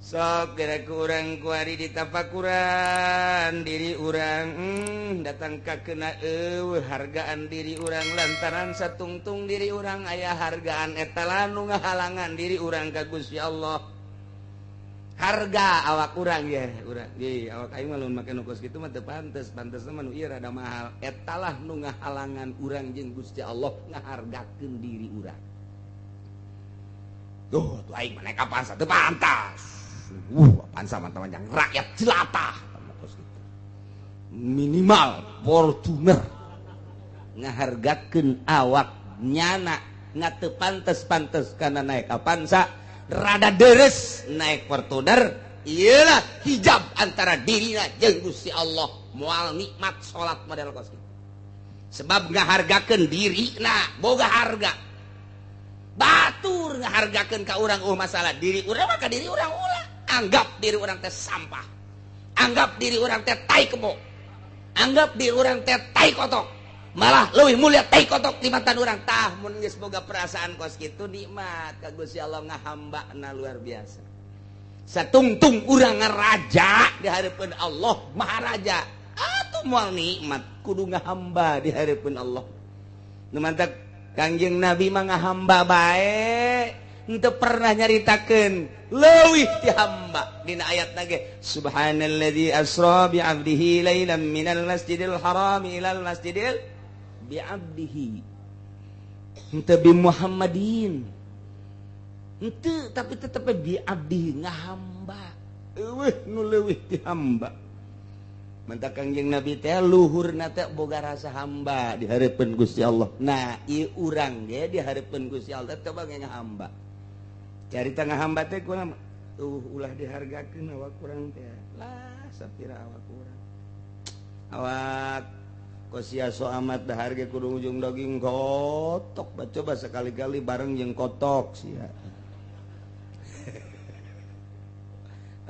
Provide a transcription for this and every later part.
Sok kira kurang kuari ditapakuran diri urang, datang ka kena eueuh hargaan diri urang lantaran satungtung diri urang aya hargaan eta nu ngahalangan diri urang ka Gusti Allah. Harga awak urang ya urang ye awak aing mah lamun make nu kos kitu mah teu pantes, pantesna mah nu ieu rada mahal. Eta lah nu ngahalangan urang jeung Gusti Allah ngahargakeun diri urang. Duh, tuh aing mah naik Avanza teu pantas. Avanza mah yang rakyat jelata. Minimal Fortuner. Ngahargakeun awak nyana nga teu pantes-pantes kana naik Avanza, rada deres naik Fortuner, iyalah hijab antara dirina jeung Gusti Allah, moal nikmat salat model kos kitu. Sebab ngahargakeun dirina boga harga. Batur ngahargakeun ka urang masalah diri urang mah ka diri urang ulah. Anggap diri urang teh sampah, anggap diri urang teh tai kebo, anggap diri urang teh tai kotok, malah leuwih mulia tai kotok tibatan urang. Tah mun geus boga perasaan kos kitu nikmat ka Gusti Allah ngahambana luar biasa. Satungtung urang ngaraja di hareupeun Allah Maharaja, atuh moal nikmat kudu ngahamba di hareupeun Allah. Nu mantak Kangjeng Nabi mah ngahamba bae, henteu pernah nyaritakeun leuwih ti hamba. Dina ayatna ge subhanalladzi asra bi 'abdihi lailan minal masjidil haram ilal masjidil bi 'abdihi, henteu bi Muhammadin henteu, tapi tetep bi 'abdihi ngahamba. Eueuh nu leuwih ti hamba. Mantak Kangjeng Nabi teh luhurna teh boga rasa hamba di hareupeun Gusti Allah. Nah, ieu urang ge di hareupeun Gusti Allah coba ge ngahamba. Carita ngahamba teh kurang ulah dihargakeun awak urang teh. Lah sapira awak urang. Awak kosia so amat dahar ge kudu ujung daging kotok. Coba sekali-kali bareng jeung kotok sia.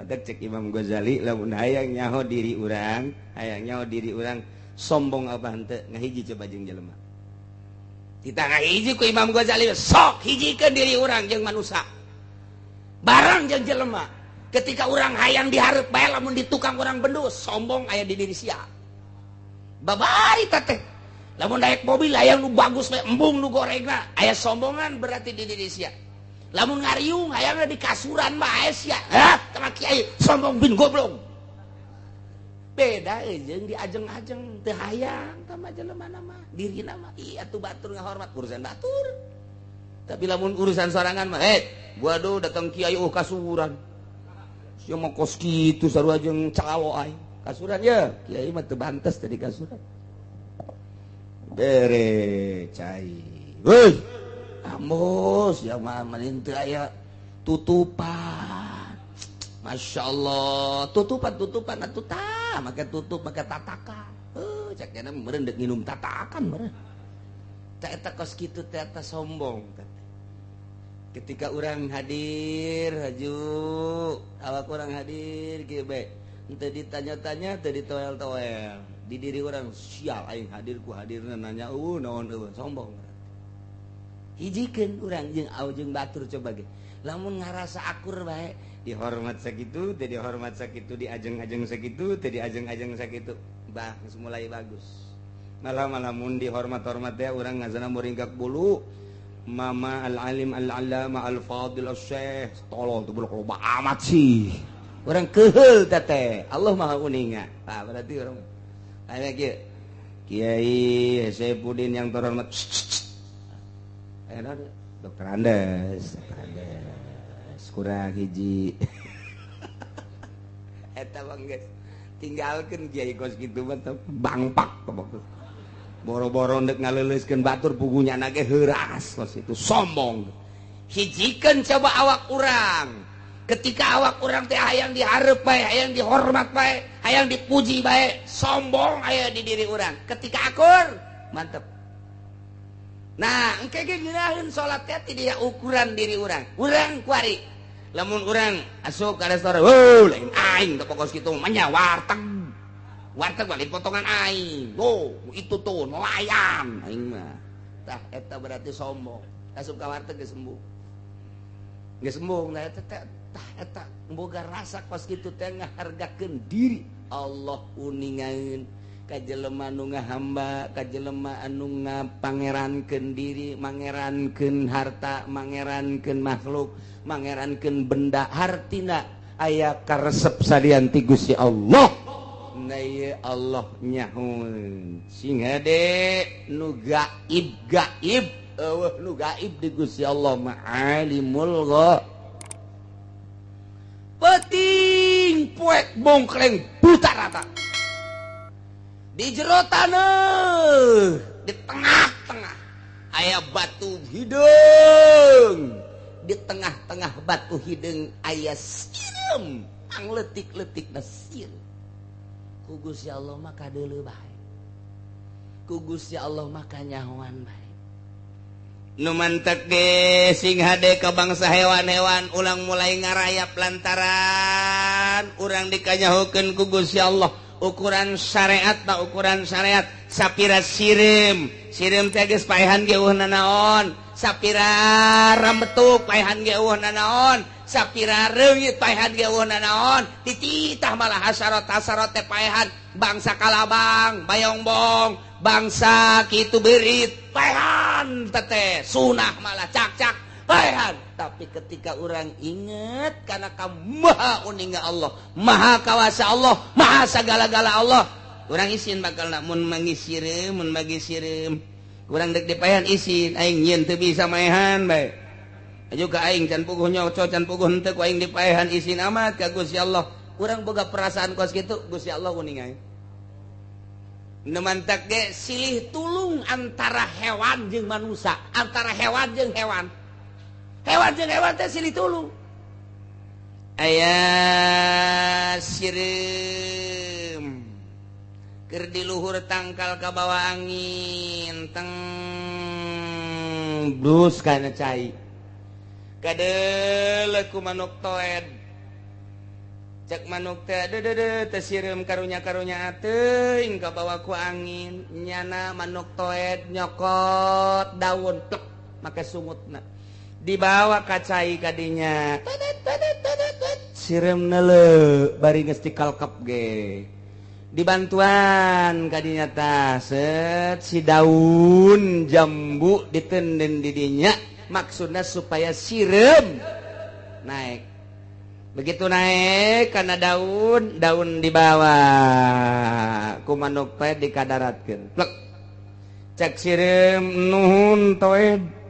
Ada cek Imam Ghazali lamun hayang nyaho diri urang, hayang nyaho diri urang sombong apa henteu ngahiji coba jeung jelema. Kita ngahiji ku Imam Ghazali sok hijikeun diri urang jeung manusia. Barang jeung jelema. Ketika urang hayang dihareup bae lamun di tukang urang bendu sombong aya di diri sia. Babari teh. Lamun naik mobil hayang nu bagus bae embung nu gorengna aya sombongan berarti di diri sia. Lamun ngariung hayangna di kasuran bae sia. Hah, tama kiai sombong bin goblok. Beda jeung diajeng-ajeng teu hayang tama jelema mah. Dirina mah iya tuh batur ngahormat urusan batur. Tapi lamun urusan sorangan mah, gua do datang kiai kasuran. Sia mah kos kitu sarua jeung calo aing. Kasuran ya, kiai mah teu bantes tadi kasuran. Bere cai. Heuh. Ambos ya mah teu aya tutupan. Masya Allah, tutupan atuh tah, make tutup make tatakan. Heuh, cek nya meureun deuk nginum tatakan meureun. Tah eta kos kitu teh eta sombong. Ketika urang hadir haju, awak urang hadir kieu bae. Henteu ditanya-tanya, teu ditoel-toel. Di diri urang sial aing hadir ku hadirna nanya eueuh naon eueuh sombong. Hijikeun urang jeung au jeung batur coba ge. Lamun ngarasa akur bae, dihormat sakitu, teu dihormat sakitu, diajeng-ajeng sakitu, teu diajeng-ajeng sakitu. Bah, geus mulai bagus. Malah-malah mun dihormat-hormat teh urang ngazana muringkak bulu. Mama al-alim al-allama al-fadil al-syekh tolong tuh buluk loba amat sih. Urang keheul teh. Allah Maha uninga. Tah berarti urang aya kieu. Kiai Saifuddin yang terhormat. Dokter Andes, kurang hiji. Eta bang guys, tinggalkan kiai kos kitu mah bangpak boro-boro ndek ngaleuleuskeun batur pugunya nage heuras kos itu sombong. Hijikeun coba awak urang. Ketika awak urang teh hayang dihareup bae, hayang dihormat bae, hayang dipuji bae, sombong aya di diri urang. Ketika akur, mantep. Nah, engke ge ngeunaheun salat teh ti dia ukuran diri urang. Urang kuari. Lamun urang asup ka restoran, "Heuh, lain aing teh pokos kitu mah nya warteg." Warteg balik potongan aing. Oh, itu tuh nelayan aing mah. Tah eta berarti sombong. Asup ka warteg geus sembuh. Geus sembuh, nah eta teh tah eta boga rasa kos kitu teh ngahargakeun diri. Allah uningaeun ka jelema nu ngahamba, ka jelema anu ngapangerankeun diri, mangerankeun harta, mangerankeun makhluk, mangerankeun benda, hartina aya karesep salian ti Gusti Allah. Na ieu Allah nyahoeun sing hade nu gaib gaib eueuh nu gaib di Gusti Allah ma'alimul ghaib. Peting poek bongkleng buta rata di jero taneuh, di tengah-tengah aya batu hideung, di tengah-tengah batu hideung aya sireum pangleutik-leutikna sireum. Ku Gusti Allah mah kadeuleu bae, ku Gusti Allah mah kanyahoan bae. Nu mantek ge sing hade ka bangsa hewan-hewan ulang mulai ngarayap lantaran urang dikanyahokeun ku Gusti Allah. Ukuran syariat mah ukuran syariat sapira sireum, sireum teh geus paehan ge eueuh nanaon, sapira rambetuk paehan ge eueuh nanaon, sapira reungit paehan ge eueuh nanaon, tititah malah hasarot-hasarot teh paehan bangsa kalabang, bayongbong, bangsa kitu beurit paehan teteh sunah malah cak-cak paehan. Tapi ketika orang inget karena kamu maha uninga Allah, maha kawasa Allah, maha segala-gala Allah, orang isin bakal nak mun mangi sireum, mun bagi sireum, urang dek dipaehan isin, aing nyieun teu bisa maehan bae. Aju ka aing can puguh nyoco, can puguh henteu ku aing dipaehan isin amat ka Gusti Allah. Urang boga perasaan kos kitu, Gusti Allah uninga. Nu mantak ge silih tulung antara hewan jeung manusia, antara hewan jeung hewan. Hewan jeung hewan teh silih tulung. Aya sireum keur di luhur tangkal ka bawah angin teng blus kana cai. Kadeuleu ku manuk toed. Cek manuk teh deudeuh teh sireum karunya-karunya teuing ka bawa ku angin. Nyana manuk toed nyokot daun plek make sungutna. Dibawa ka cai kadinya. Sireum neuleu bari geus dikalkep ge. Dibantuan kadinya tah set si daun jambu ditenden di dinya, maksudna supaya sireum naik. Begitu naik karena daun, daun dibawa ku manuk teh dikadaratkeun. Plek. Cek sireum nuhun toed.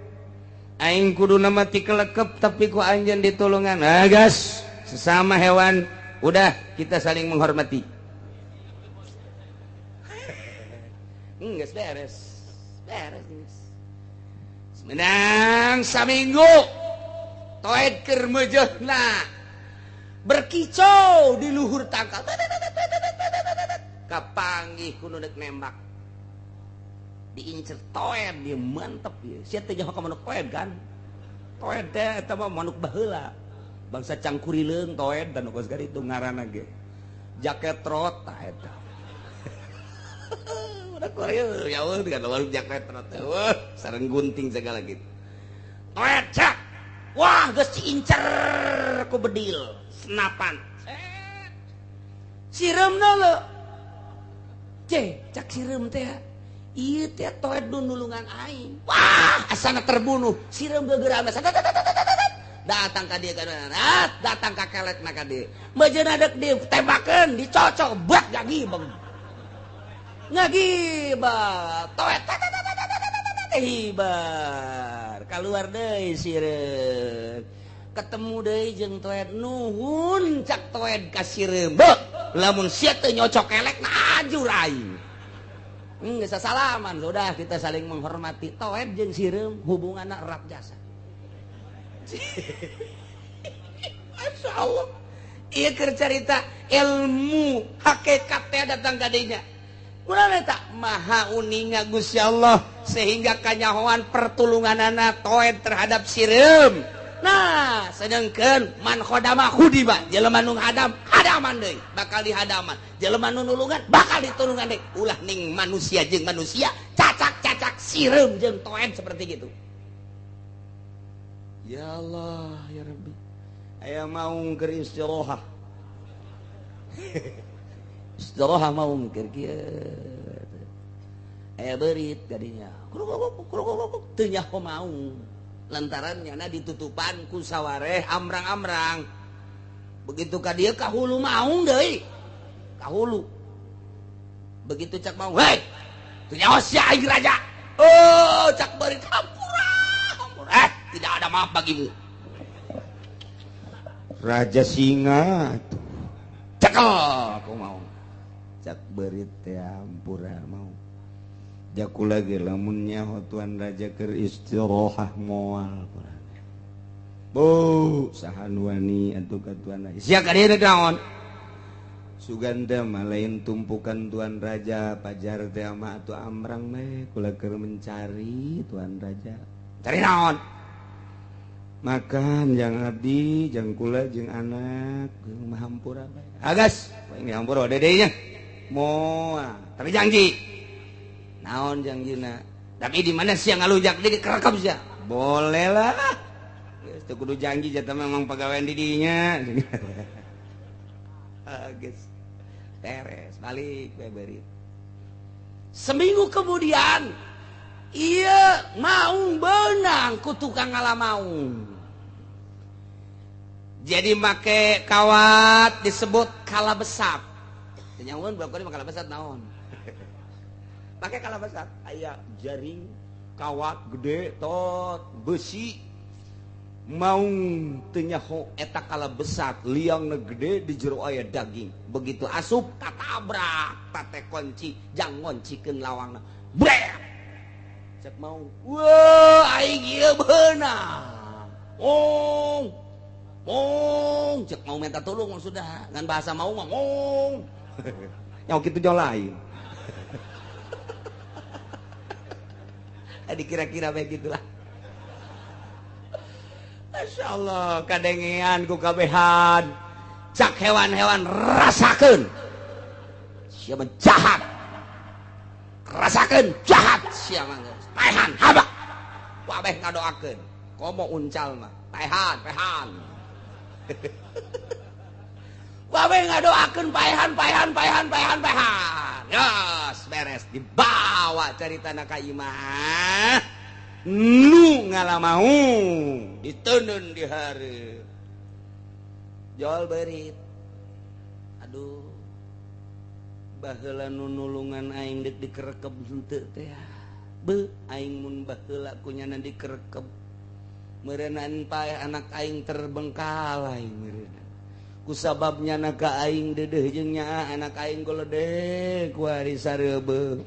Aing kuduna mah tikelekep tapi ku anjeun ditulungan. Ah gas, sesama hewan udah kita saling menghormati. Geus beres. Beres geus. Menang saminggu toed keur meujeuhna berkicau di luhur tangkal. Kapanggih ku nu deuk nembak. Diincer toed dia mantep ieu. Sia teh nyaho ka manuk toed kan? Toed teh eta mah manuk baheula. Bangsa cangkurileung toed dan kos itu ngaranna ge. Jaket rot tah eta. Udah Korea ya Allah dengan warung jaket rot. Wah, sareng gunting segala gitu. Toed cak. Wah, geus diincer ku bedil senapan. Sireumna lho. Cek sireum teh. Ieu teh toed nu nulungan aing. Wah, asana terbunuh. Sireum gegeurana. Datang ka dieu ka datang ka kelekna ka dieu. Mejeuna deuk ditembakeun, dicocok buat gagibeng. Ngagibeng. Toed hibar. Kaluar deui sireum. Ketemu deui jeung toed, nuhun cak toed ka sireum. Beuh, lamun sia teu nyocok kelekna ajur aing. Geus salaman, sudah kita saling menghormati. Toed jeung sireum hubunganna erat jasa. Masya Allah. Ieu keur carita ilmu hakikat teh datang ka dinya. Kunaon eta? Maha uninga Gusti Allah sehingga kanyahoan pertulunganana toed terhadap sireum. Nah, sedangkan man khodama khudiba, jelema nu hadam, hadaman deui, bakal dihadaman. Jelema nu nulungan bakal ditulungan deui. Ulah ning manusia jeung manusia, cacak-cacak sireum jeung toed seperti gitu. Ya Allah, ya Rabbi. Aya maung keur istirahat. Istirahat maung keur kieu. Aya beurit gadinya. Kruk teu nyaho maung. Lantaran nyana ditutupan ku sawareh amrang-amrang. Begitu ka dieu ka hulu maung deui. Ka hulu. Begitu cak maung, "Hei, teu nyaho sia aing raja." Oh, cak beurit hampura, hampura. Tidak ada maaf bagimu. Raja singa tuh. Cekel aku mau. Cak beurit teh hampura mau. Jaku lagi lamun nyaho tuan raja keur istirahat moal. Bu, saha nu wani atuh ka tuan raja. Sia ka dieu naon? Sugan teh mah lain tumpukan tuan raja pajar teh mah atuh amrang meh kula keur mencari tuan raja. Cari naon? Makan jang abdi jang kula jeung anak mah hampura bae. Agas, ini hampura dedenya. Moal, tapi janji. Naon janjina? Tapi di mana sia ngalujak deui kerekam sia? Boleh lah. Geus teu kudu janji jatah memang pagawean di dinya. Geus. Beres, balik bae beurit. Seminggu kemudian iya maung benang ku tukang ngala maung. Jadi make kawat disebut kala besat. Nyaun bukan kala besat naon. Make kala besat aya jaring kawat gede tot besi maung teu nyaho eta kala besat liangna gede di jero aya daging. Begitu asup katabrak tate kunci jang ngoncikeun lawangna. Brek. Cek maung, wah aing ieu beunang. Ong. Ong, cek mau minta tolong sudah ngan bahasa mau mah ong. Nyaho kitu jauh lain. Dikira-kira bae gitulah. Masya Allah, kadengean ku kabehan. Cak hewan-hewan rasakeun. Sia mah jahat. Rasakeun jahat sia mah geus. Paehan habak. Kabeh ngadoakeun. Komo uncal mah. Paehan, paehan. Kabeh ngadoakeun paehan, paehan, paehan, paehan, paehan. Yos, beres dibawa caritana ka imah. Nu ngalamau ditenun di hareup. Jol beurit. Aduh. Baheula nu nulungan aing deuk dikerekeb henteu teh. Beuh, aing mun baheula ku nyana dikerekeb. Meureunaan paeh anak aing terbengkalai meureunaan. Kusabab nyana ka aing deudeuh jeung nyaa anak aing goledek ku ari sareubeuh.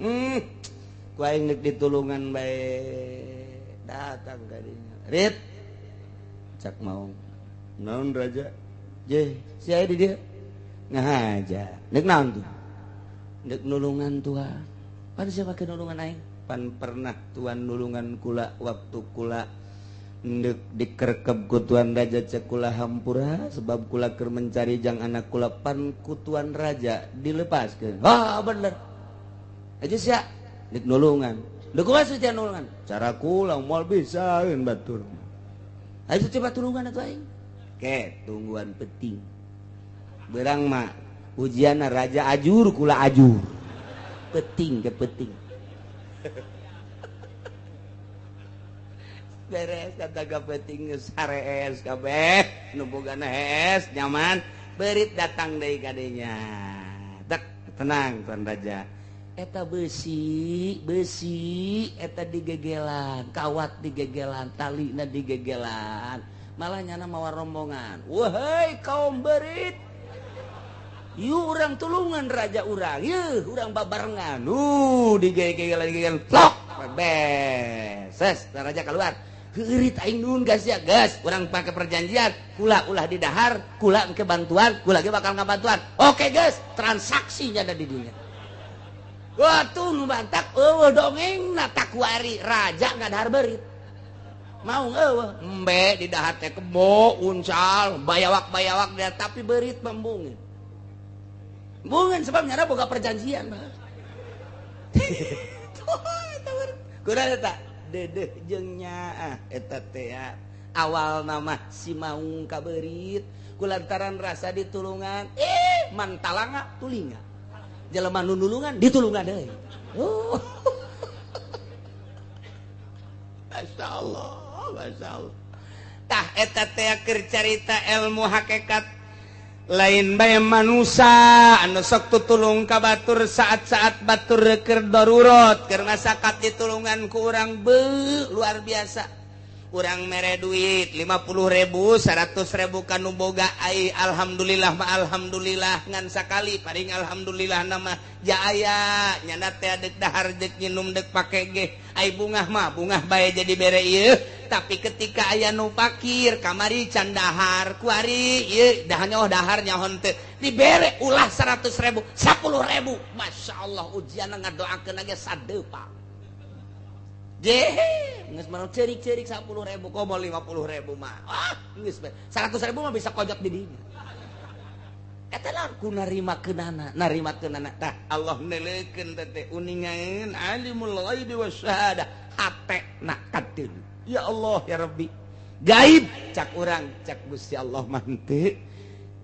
Ku aing deuk ditulungan bae. Datang ka dinya. Rit. Cak maung. Naon raja? Je, si aya di dieu. Ngahaja. Deuk naon tuh? Deuk nulungan tuan. Pan sia make nulungan aing? Pan pernah tuan nulungan kula waktu kula ndek dikerkeb ku tuan raja cek kula hampura sebab kula keur mencari jang anak kula pan ku tuan raja dilepaskeun. Ah bener. Aja sia deuk nulungan. Deuk kumaha sia nulungan? Cara kula moal bisaeun batur. Ayo coba tulungan atuh aing. Ke tungguan penting. Berang mah ujian raja ajur kula ajur. Peting ke peting. Beres kata ka peting geus harees kabeh nu bogana hees nyaman beurit datang deui ka dinya. Tek tenang tuan raja. Eta besi, besi eta digegelan, kawat digegelan, talina digegelan. Malah nyana mawa rombongan. Wahai kaum beurit. Yuk urang tulungan raja urang, yeuh urang babarengan. Digegelan digegelan plok. Beses, raja keluar. Heurit aing nuhun gas ya, gas. Urang pake perjanjian, kula ulah di dahar, kula ke bantuan, kula ge bakal ngabantuan. Oke, guys, transaksinya ada di dunia. Wah, tuh nu bantak eueuh dongengna takuari raja ngadahar beurit. Mau eueuh, embe di dahar teh kebo, uncal, bayawak-bayawak dia tapi beurit membungin. Bungin sebab nyana boga perjanjian. Kurang eta dedeh jeung nyaah eta teh Awal nama si maung kaberit kulantaran rasa ditulungan mantalanga tulinga jelema nu nulungan ditulungan deui. Oh. Masya Allah, Masya Allah. Tah eta teh keur carita ilmu hakikat lain bae manusa anu sok tutulung ka batur saat-saat batur keur darurat keur ngasakat ditulungan ku urang beuh luar biasa. Urang mere duit 50.000 100.000 kanu boga ai alhamdulillah ma alhamdulillah ngan sakali paling alhamdulillah nama ja aya nyana teh deuk dahar deuk nginum deuk pake ge ai bungah mah bungah bae jadi bere ieu. Tapi ketika aya nu pakir kamari can dahar kuari ieu dahanyoh dahar nyaho teu dibere ulah 100.000 10.000 Masya Allah ujian ngadoakeun ge sadeupa. Jehe, geus mah ceurik-ceurik 10.000 komo 50.000 mah. Ah, geus 100.000 mah bisa kojot di dinya. Eta lah ku narima keunana, narima keunana. Tah Allah neuleukeun teh uningaeun alimul ghaibi wasyahadah, hatena kadeun. Ya Allah ya Rabbi. Gaib cak urang, cak Gusti Allah mah henteu.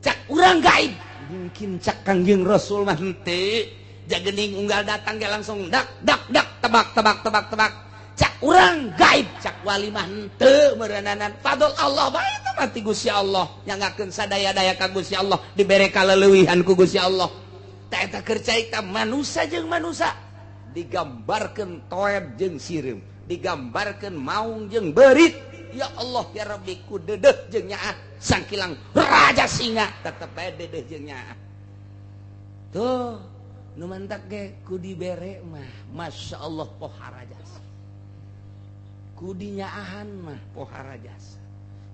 Cak urang gaib, mungkin cak Kangjeng Rasul mah henteu. Jagening unggal datang ge langsung dak dak dak tebak tebak tebak tebak. Cak urang gaib, cak wali mah henteu meureunana. Fadl Allah bae eta mah ti Gusti Allah, nyangakeun sadaya-daya ka Gusti Allah, dibere kaleuwihan ku Gusti Allah. Tah eta keur carita manusa jeung manusa digambarkeun toeb jeung sireum, digambarkeun maung jeung beurit. Ya Allah ya Rabbi ku dedeh jeung nyaah sangkilang raja singa tetep bae dedeh jeung nyaah. Tuh nu mantak ge ku dibere mah Masya Allah pohara jasa. Ku dinyaahan mah pohara jasa,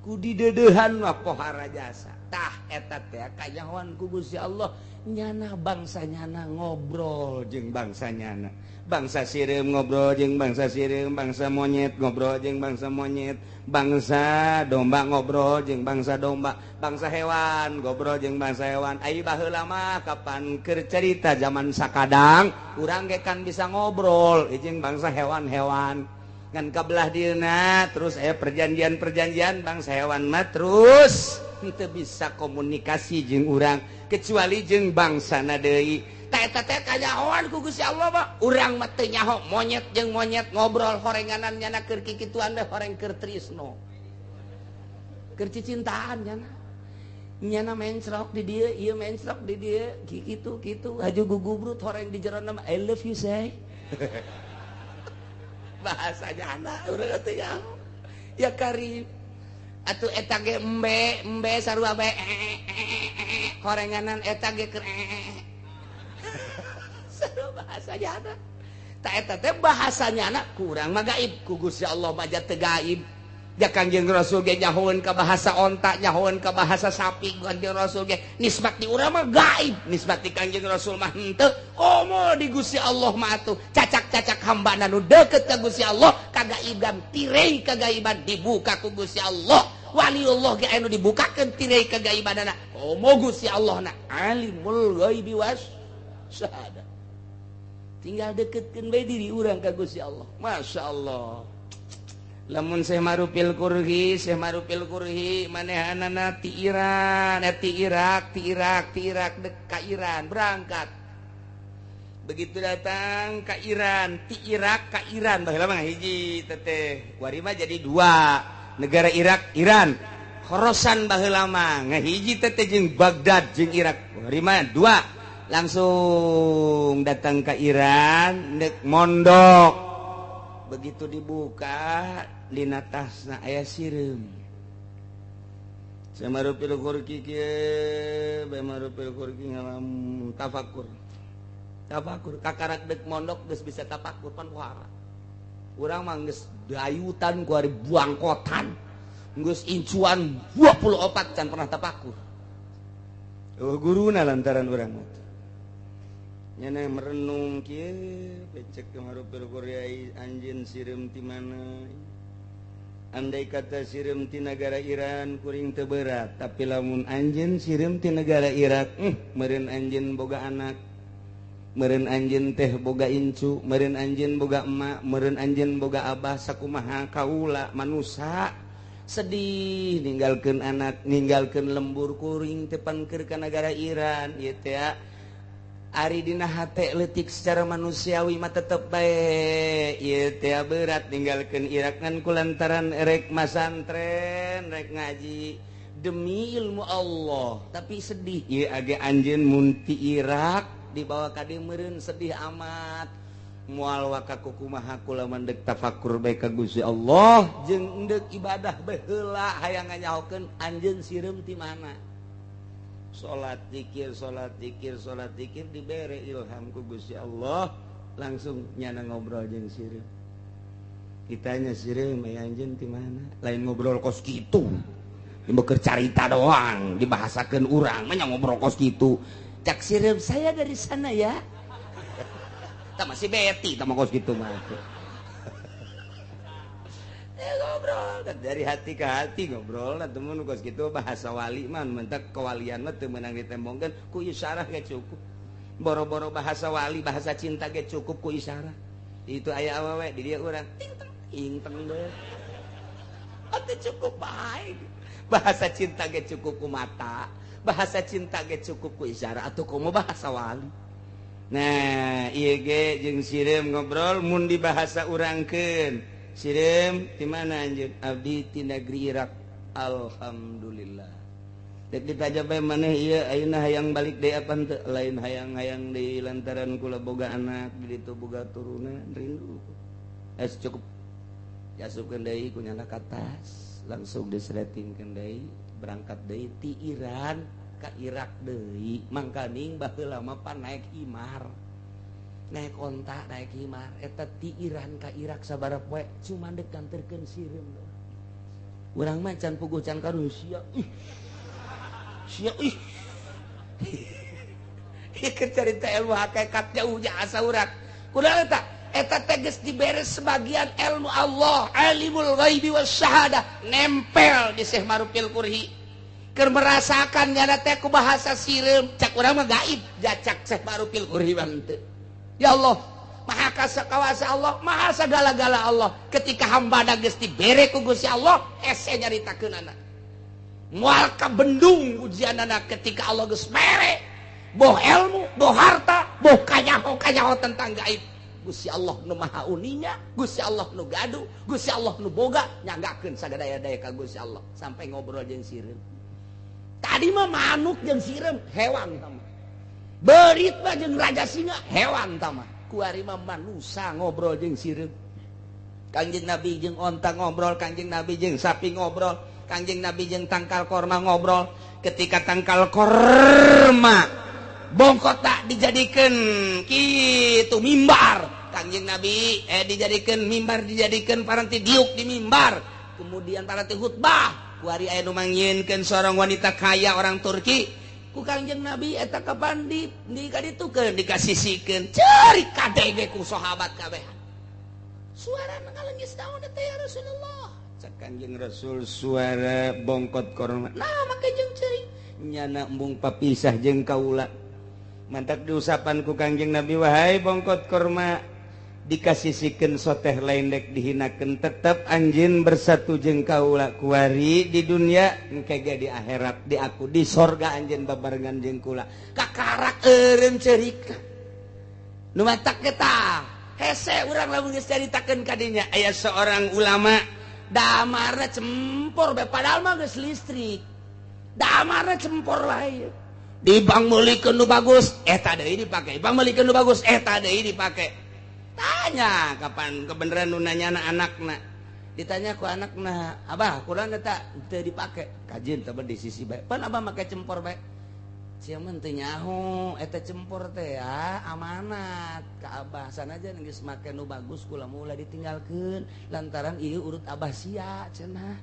ku didedehan mah pohara jasa. Tah eta teh kanyahoan ku Gusti Allah nyana bangsa nyana ngobrol jeung bangsa nyana. Bangsa sireum ngobrol jeung bangsa sireum, bangsa monyet ngobrol jeung bangsa monyet, bangsa domba ngobrol jeung bangsa domba, bangsa hewan ngobrol jeung bangsa hewan. Ai baheula mah kapan keur carita zaman sakadang urang ge kan bisa ngobrol jeung bangsa hewan-hewan. Ngan kabelah dieuna terus aya perjanjian-perjanjian bangsa hewan mah terus henteu bisa komunikasi jeung urang kecuali jeung bangsana deui. Tah eta teh kanyahoan ku Gusti Allah mah urang mah teu nyaho monyet jeung monyet ngobrol horenganan nyana keur kikituan teh horeng keur trisno. Keur cicintaan nyana. Nyana mencrok di dieu, ieu mencrok di dieu, kitu kitu haju gugubrut horeng di jerona mah I love you say. Bahasanya anak urang teh ya karim atuh eta ge embe embe sarua bae horenganan eta ge keur sarua bahasanya anak ta eta teh bahasanya anak kurang mah gaib ku Gusti Allah mah teu gaib. Ja Kangjeng Rasul ge nyahoeun ka bahasa onta, nyahoeun ka bahasa sapi, Kangjeng Rasul ge nisbat di urang mah gaib, nisbat di Kangjeng Rasul mah henteu. Komo di Gusti Allah mah atuh cacak-cacak hambana nu deukeut ka Gusti Allah kagaiban tirei kagaiban dibuka ku Gusti Allah. Waliullah ge anu dibukakeun tirei kagaibanana. Komo Gusti Allah na alimul ghaibi was syahadah. Tinggal deketkeun bae diri urang ka Gusti Allah. Masya Allah. Lamun Syekh Marupil Kurhi, Syekh Marupil Kurhi manehanana ti Iran, ti Irak, ti Irak, ti Irak dek ka Iran berangkat. Begitu datang ka Iran, ti Irak ka Iran baheula mah hiji teteh. Kuari mah jadi dua, negara Irak, Iran. Khorosan baheula mah ngahiji teteh jeung Baghdad jeung Irak. Kuari mah dua. Langsung datang ka Iran dek mondok. Begitu dibuka dina tasna aya sireum. Samarupil kurki kieu, bae marupil kurki ngalam tafakur. Tafakur kakarak deuk mondok geus bisa tafakur pan pohara. Urang mah geus dayutan ku ari buangkotan. Geus incuan 24 can pernah tafakur. Oh guruna lantaran urang mah. Nyana merenung kieu becek marupil kurki anjeun sireum ti mana. Andai kata sireum ti nagara Iran kuring teu berat, tapi lamun anjeun sireum ti nagara Irak, meureun anjeun boga anak, meureun anjeun teh boga incu, meureun anjeun boga emak, meureun anjeun boga abah, sakumaha kaula manusa Sedih ninggalkeun anak, ninggalkeun lembur kuring teh pan keur ka nagara Iran ieu teh. Ari dina hate leutik secara manusiawi mah tetep bae ieu teh berat ninggalkeun Irak, ngan kulantaran erek masantren, rek ngaji demi ilmu Allah, tapi sedih ieu age anjeun mun ti Irak dibawa ka dieu meureun sedih amat. Moal waka kumaha kula mah, dek tafakur bae ka Gusti Allah jeung endek ibadah bae heula, hayang nganyahokeun anjeun sireum ti mana. Salat zikir, salat zikir, salat zikir, dibere ilham ku Gusti Allah, langsung nyana ngobrol jeung sireum. Ditanya sireum, "Aya anjeun ti mana?" Lain ngobrol kos kitu, keur carita doang dibahasakeun urang mah ngobrol kos kitu. Cak sireum, "Saya dari sana ya." Tah masih beti tah kos kitu mah. Ngobrol dari hati ke hati, ngobrol lah temen kos gitu. Bahasa wali mah mentak kewalian mah teu meunang ditembongkeun ku isyarah ge cukup. Boro-boro bahasa wali, bahasa cinta ge cukup ku isyarah. Itu aya awewe di dia urang ting teng ting teng deh atuh, cukup baik. Bahasa cinta ge cukup ku mata, bahasa cinta ge cukup ku isyarah, atau komo bahasa wali. Nah, ieu ge jeung sireum ngobrol, mun di bahasa urangkeun, "Sireum di mana anjeun?" "Abdi ti negeri Irak." "Alhamdulillah." Dek ditanya bae, "Maneh ieu ayeuna hayang balik deui apa henteu?" "Lain hayang-hayang deui, lantaran kula boga anak di ditu, boga turunan, rindu." Es cukup. Diasupkeun deui ku nyana ka tas, langsung disletingkeun deui, berangkat deui ti Iran ka Irak deui. Mangkaning baheula mah pan naik himar, naik onta, naik himar. Eta ti Iran ka Irak sabaraha poe cuma dek nganterkeun sireum. Urang mah can puguh, can karuh sia, ih sia, ih. Ieu carita ilmu hakikat jauhnya asa urang kunaon eta. Eta teh geus dibere sebagian ilmu Allah, alimul ghaibi was syahadah, nempel di Syekh Marufil Kurhi keur merasakan nyana teh ku bahasa sireum. Cak urang mah gaib, jacak Syekh Marufil Kurhi mah henteu. Ya Allah, maha kasa kawasa Allah, maha segala-gala Allah. Ketika hamba geus dibere ku Gusti Allah, ese nyaritakeun anak moal kabendung ujianana. Ketika Allah geus mere boh ilmu, boh harta, boh kanyaho kanyaho tentang gaib, Gusti Allah nu maha uninga, Gusti Allah nu gaduh, Gusti Allah nu boga, nyanggakeun sagadaya-daya ka Gusti Allah sampai ngobrol jeung sireum. Tadi mah manuk jeung sireum, hewan tama. Berit mah jeung raja singa, hewan tama. Kuari mah manusa ngobrol jeung sireum. Kangjeng Nabi jeung onta ngobrol, Kangjeng Nabi jeung sapi ngobrol, Kangjeng Nabi jeung tangkal korma ngobrol. Ketika tangkal korma bongkot tak dijadikan gitu mimbar, Kangjeng Nabi dijadikan mimbar, dijadikan paranti diuk di mimbar, kemudian paranti khutbah. Kuari aya nu mangyieunkeun seorang wanita kaya orang Turki, ku Kangjeng Nabi eta kapan di kaditukeun, dikasisikeun, ceurik kadenge ku sahabat kabeh. "Suara ngalengis naon teh, ya Rasulullah?" Cak Kangjeng Rasul, "Suara bongkot korma." "Nah, make jeung ceurik?" "Nyana embung papisah jeung kaula." Mantak diusapan ku Kangjeng Nabi, "Wahai bongkot korma, dikasisikeun soteh lain dek dihinakeun, tetep anjeun bersatu jeung kaula kuari di dunia, engke ge di akhirat, di aku di sorga anjeun babarengan jeung kula." Kakarak eureun ceurika. Nu matak eta hese urang lamun geus caritakeun ka dinya, aya seorang ulama damarna cempor bae, padahal mah geus listrik, damarna cempor wae. Di bank meulikeun nu bagus, eta deui dipake, bank meulikeun nu bagus, eta deui dipake. Tanya kapan kebenaran nu nanya anakna, ditanya ku anakna, "Abah, kurang eta teu dipake kajeun teh di sisi bae, pan abah make cempor bae." "Sia mah teu nyaho eta cempor teh ya amanat ka abah, sanajan geus make nu bagus kula mah ulah ditinggalkeun lantaran ieu urut abah sia," cenah.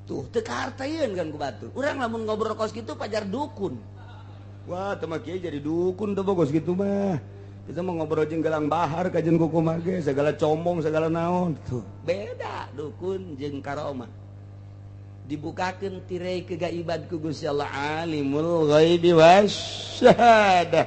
Tuh teu kaharteun kan ku batur. Urang lamun ngobrol kos kitu pajar dukun. Wah, teu mah kieu jadi dukun tuh kos kitu mah. Kita mau ngobrol jeung gelang bahar kajeun kuku ge segala combong segala naon. Tuh beda dukun jeung karomah. Dibukakeun tirai kegaiban ku Gusti Allah, alimul ghaibi wasyahadah.